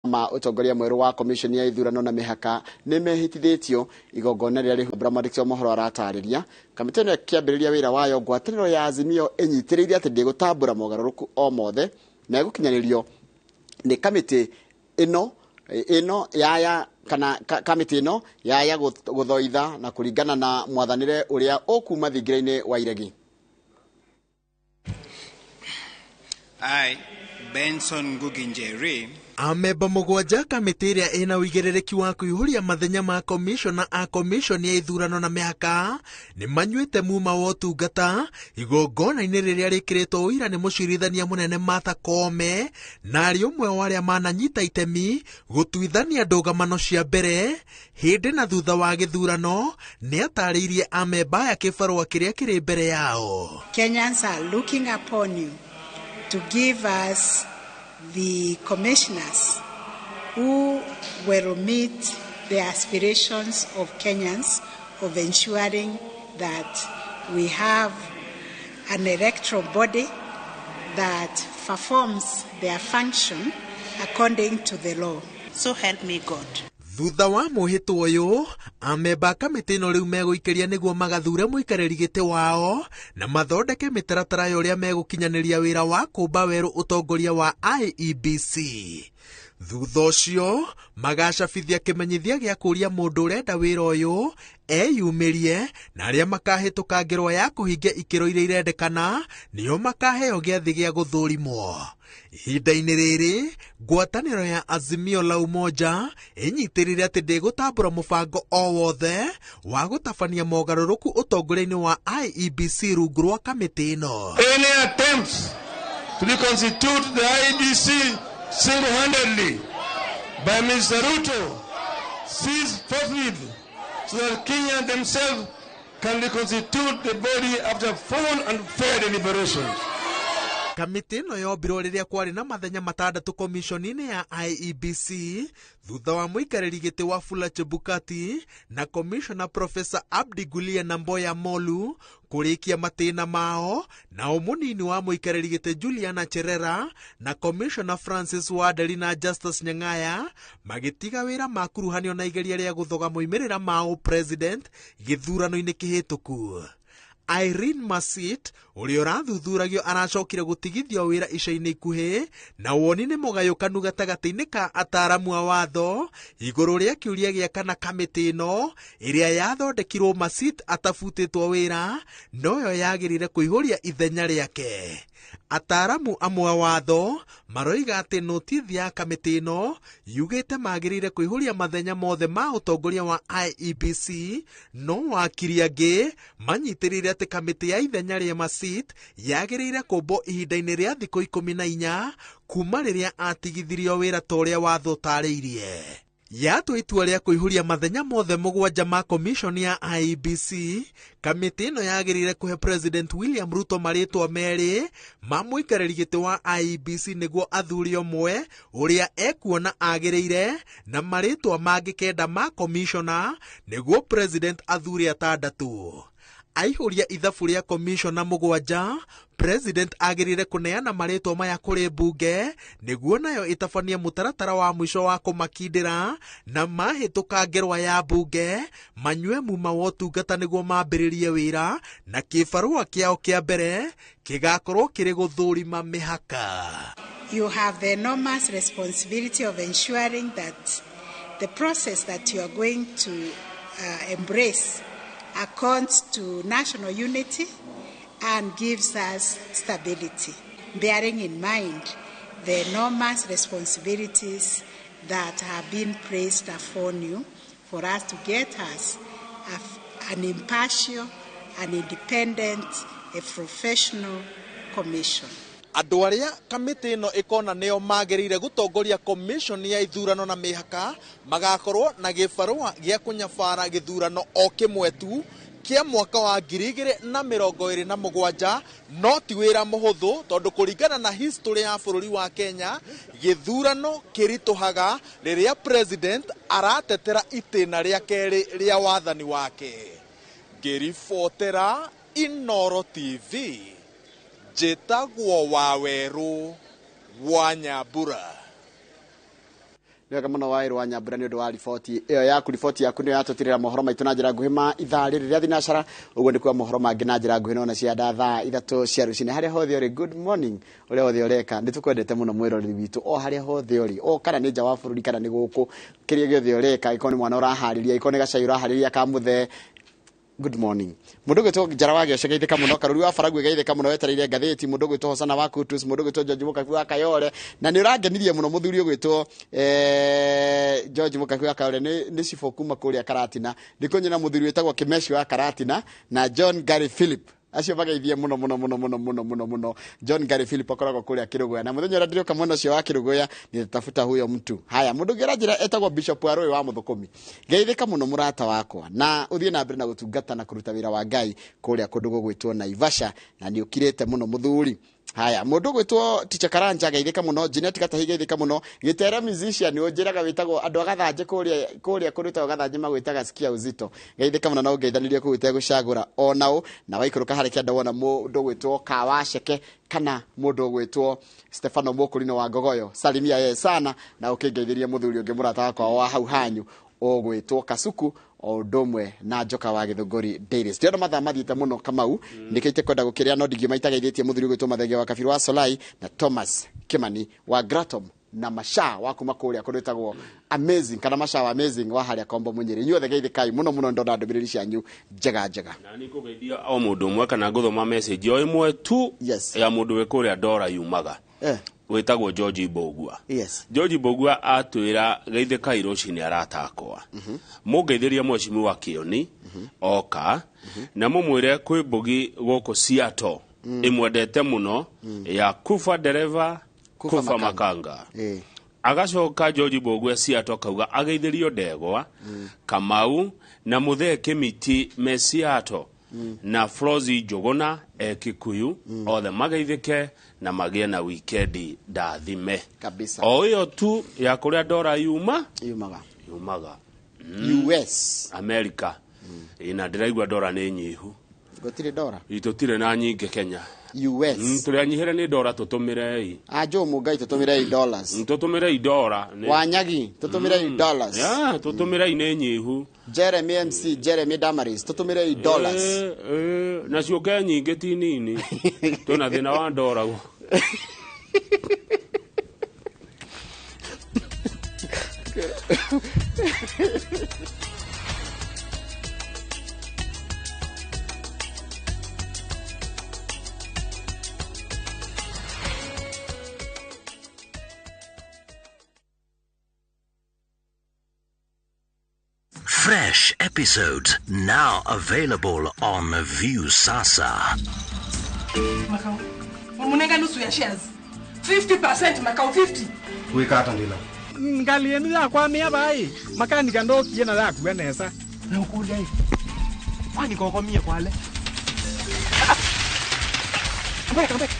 Ma ũtongoria mwerũ wa komishoni ya ithurano na mĩhaka nĩ mehĩtithĩtio igongona rĩrĩa rĩhũmbra. Mwandĩki wa mohoro aratarĩria kamĩtĩ ĩno ĩkĩambĩrĩria wĩra wayo, ngwatanĩro ya Azimio ĩnyitĩrĩire atĩ ndĩgũtambũra mogarũrũku o mothe megũkinyanĩrio nĩ kamĩtĩ ĩno yaya kana kamĩtĩ ĩno yaya gũthoitha na kũringana na mwathanĩre ũrĩa ũkuma thingira-inĩ wa iregi. I, Benson Ngugi Njeri, Amemba 7 kamĩtĩ ĩrĩa ĩna ũigĩrĩrĩki wa kũihũria mathenya ma komishona a komishoni ya ithurano na mĩhaka nĩ manyuĩte muma wa ũtungata igongona-inĩ rĩrĩa rĩkĩrĩtwo ũira nĩ mũcirithania mũnene Martha Koome, na arĩ ũmwe wa arĩa mananyita itemi gũtuithania ndũgamano cia mbere hĩndĩ na thutha wa gĩthurano. Nĩ atarĩirie amemba aya kĩbarũa kĩrĩa kĩrĩ mbere yao. Kenyans are looking upon you to give us the commissioners who will meet the aspirations of Kenyans of ensuring that we have an electoral body that performs their function according to the law. So help me God. Thutha wa mwĩhĩtwo ũyũ, amemba a kamĩtĩ ĩno rĩu megũikĩria nĩguo magathure mũikarĩri gĩtĩ wao na mathondeke mĩtaratara ya ũrĩa megũkinyanĩria wĩra wa kũmba werũ ũtongoria wa IEBC. Thutha ũcio magacabithia kĩmenyithia gĩa kũũria mũndũ ũrenda wĩra ũyũ eyumĩrie, na arĩa makahĩtũka ngerwa ya kũhingia ikĩro iria irendekana nĩo makaheo gĩathĩ gĩa gũthũrimwo. Ihinda-inĩ rĩrĩ, ngwatanĩro ya Azimio la Umoja ĩnyitĩrĩire atĩ ndĩgũtambũra mũbango o wothe wa gũtabania mogarũrũku ũtongoria-inĩ wa IEBC rungu rwa kamĩtĩ ĩno. Any attempts to reconstitute the IEBC single-handedly by Mr. Ruto cease forthwith so that Kenya themselves can reconstitute the body after full and fair deliberations. Kamĩtĩ ĩno yombirwo rĩrĩa kwarĩ na mathenya 6 komishoni-inĩ ya IEBC thutha wa mũikarĩri gĩtĩ Wafula Chebukati na komishona Profesa Abdi Gulia na Mboya Molu kũrĩkia matĩna mao, nao mũnini wa mũikarĩri gĩtĩ Juliana Cherera na komishona Francis Wanderi na Justus Nyang'aya magĩtiga wĩra makuruhanio na igeria rĩa gũthoga moimĩrĩra ma ũpresident gĩthurano-inĩ kĩhĩtũku. Irene Masit ũrĩa ũrathuthuragio aracokire gũtigithio wĩra ica-inĩ ikuhĩ, na woni nĩ mũgayũkanu gatagatĩ-inĩ ka ataramu a watho igũrũ rĩa kĩũria gĩa kana kamĩtĩ ĩno ĩrĩa yathondekirwo Masit atabutĩtwo wĩra noyo yagĩrĩire kũihũria ithenya rĩake. Ataramu amwe a watho maroiga atĩ notithi ya kamĩtĩ ĩno yugĩte magĩrĩire kũihũria mathenya mothe ma ũtongoria wa IEBC, no wakiri angĩ manyitĩrĩire atĩ kamĩtĩ ya ithenya rĩa Masit yagĩrĩire kũmbwo ihinda-inĩ rĩa thikũ 14 kuma rĩrĩa atigithirio wĩra ta ũrĩa watho ũtarĩirie. Yatua itua rĩa kũihũria mathenya mothe 7 ma komishoni ya IEBC, kamĩtĩ ĩno yagĩrĩire kũhe President William Ruto marĩtwa 2 ma mũikarĩri gĩtĩ wa IEBC nĩguo athure ũmwe ũrĩa ekuona agĩrĩire, na marĩtwa mangĩ 9 ma komishona nĩguo President athure 6. Aihũria ithabu rĩa komishona 7, President agĩrĩire kũneana marĩtwa maya kũrĩ mbunge nĩguo nayo ĩtabanie mũtaratara wa mũico wa kũmakindĩra, na mahĩtũka ngerwa ya mbunge manyue muma wa ũtungata nĩguo mambĩrĩrie wĩra, na kĩbarũa kĩao kĩa mbere kĩgakorwo kĩrĩ gũthũrima mĩhaka. You have the enormous responsibility of ensuring that the process that you are going to embrace accords to national unity and gives us stability, bearing in mind the enormous responsibilities that have been placed upon you for us to get us an impartial, an independent, a professional commission. Andũ arĩa kamĩtĩ ĩno ĩkona nĩo magĩrĩire gũtongoria komishoni ya ithurano na mĩhaka magakorwo na gĩbarũa gĩa kũnyabara gĩthurano o kĩmwe tu kĩa mwaka wa 2027, no ti wĩra mũhũthũ tondũ kũringana na history ya bũrũri wa Kenya gĩthurano kĩritũhaga rĩrĩa president aratetera itĩna rĩa kerĩ rĩa wathani wake. Ngĩribotera Inooro TV, njĩtagwo Wawerũ wa Nyambura. Nĩ wega mũno Waĩrũ wa Nyambura nĩ ũndũ wa riboti ĩyo yaku. Riboti yaku nĩyo yatũtirĩra mohoro maitũ na njĩra nguhĩ ma ithaa rĩrĩ rĩa thinacara. Ũguo nĩ kuga mohoro mangĩ na njĩra nguhĩ nona cia thaa 3 cia rũcinĩ. Harĩa hothe ũrĩ, good morning, ũrĩa hothe ũreka, nĩ tũkwendete mũno mwĩroreri witũ o harĩa hothe ũrĩ, o kana nĩ nja wa bũrũri kana nĩ gũkũ, kĩrĩa gĩothe ũreka, ĩkorwo nĩ mwana ũraharĩria, ĩkorwo nĩ gacai ũraharĩria ka mũthee, good morning. Mundu gwitwo Njara wa Gĩoce, geithĩka mũno. Karuri wa Baragwe, geithĩka mũno, wetereire ngathĩti. Mundu gwitwo Hosana wa Kutus, mundu gwitwo George Mũkabi wa Kayore, na nĩ ũrangenirie mũno mũthuri ũgwĩtwo George Mũkabi wa Kayore, nĩ cibũ kuma kũrĩa Karatina. Ndikũnyona mũthuri wĩtagwo Kĩmeci wa Karatina na John Gary Philip, acio mageithie mũno mũno mũno mũno mũno mũno mũno. John Gary Philip akoragwo kũrĩa Kĩrũgũya, na mũthenya ũrĩa ndĩrĩũka mwena ũcio wa Kĩrũgũya nĩtafuta huyo mtu. Haya, mũndũ ũngĩ ũranjĩra etagwo Bishop wa Rũĩ wa Mũthũkũmi, geithĩka mũno mũrata wakwa, na ũthiĩ na mbere na gũtungata na kũruta wĩra wa Ngai kũrĩa kũndũ gũgwĩtwo Naivasha, na nĩ ũkirĩte mũno mũthuri. Haya, mũndũ ũgwĩtwo Ticha Karanja, geithĩka mũno. Janet Gatahi, geithĩka mũno. Gĩtere musician ũnjĩraga wĩtagwo andũ a Gathanjĩ, kũrĩa kũndũ gwĩtagwo Gathanjĩ magwĩtaga Sikia Uzito, geithĩka mũno na ũngeithanĩrie kũu ũtegũcagũra onao. Na waikũrũka harĩa kĩanda wona mũndũ ũgwĩtwo Kawaceke kana mũndũ ũgwĩtwo Stefano Mũkũrino wa Ngogoyo, salimia yeye sana, na ũkĩngeithĩrie mũthuri ũngĩ mũrata wakwa wa hau hanyu ũgwĩtwo Kasuku, o ũndũ ũmwe na Njoka wa Gĩthũngũri Dailies. Ndĩrona mathaa mathiĩte mũno, Kamau, nĩkĩo itekwenda gũkĩrĩa, no ndingiuma itageithĩtie mũthuri ũgwĩtwo Mathenge wa Kabiru wa Solai na Thomas Kimani wa Gratom na Masha wa kuma kũrĩa kũndũ ĩtagwo Amazing, kana Masha wa Amazing wa harĩa Kombo Mũnyĩrĩ. Inyuothe geithĩkai mũno mũno, ndona ndũmĩrĩri cianyu njega njega. Na nĩ ngũgeithia o mũndũ ũmwe, kana ngũthoma message o ĩmwe tu ya mũndũ wĩ kũrĩa Ndora yumaga, wĩtagwo George Mbogua. George Mbogua atwĩra, "Geithĩkai rũcinĩ arata akwa, mũngeithĩrie mheshimiwa Kĩoni oka, na mũmwĩre kwĩ mbũgi gũkũ Seattle ĩmwendete mũno ya kufa dereva kufa kufa makanga." Makanga. Agacoka George Mbogua Seattle akauga ageithĩrio Ndegwa Kamau na Mũthee Kĩmiti me Seattle na Flozi Njũgũna e Kikuyu, othe mageithĩke na magĩe na wikendi ndathime. Kabisa. O ĩyo tu ya kũrĩa ndora yuma yumaga. Yumaga. US. America. Ĩ, na ndĩraigua ndora nĩ nyihu. Gũtirĩ ndora. Tũtirĩ na nyingĩ Kenya. US. Tũrĩanyihĩre nĩ ndora, tũtũmĩrei. Anjũmũ Ngai, tũtũmĩrei dollars. Tũtũmĩrei ndora. Wanyagi, tũtũmĩrei dollars. Yeah, tũtũmĩrei, nĩ nyihu. Jeremy MC Jeremy Damaris, tũtũmĩrei dollars. Na ciũke nyingĩ, ti nini, twĩna thĩna wa ndora gũ. Fresh episodes now available on Viusasa. Makau, umunenga nusu ya shares, 50%, Makau, 50. Wikata ndila. Ngali enu yakwamia bai makanika ndokie na yakua nesa. Na ukulia hivi kwani kokomie kwale. Mbeka, mbeka.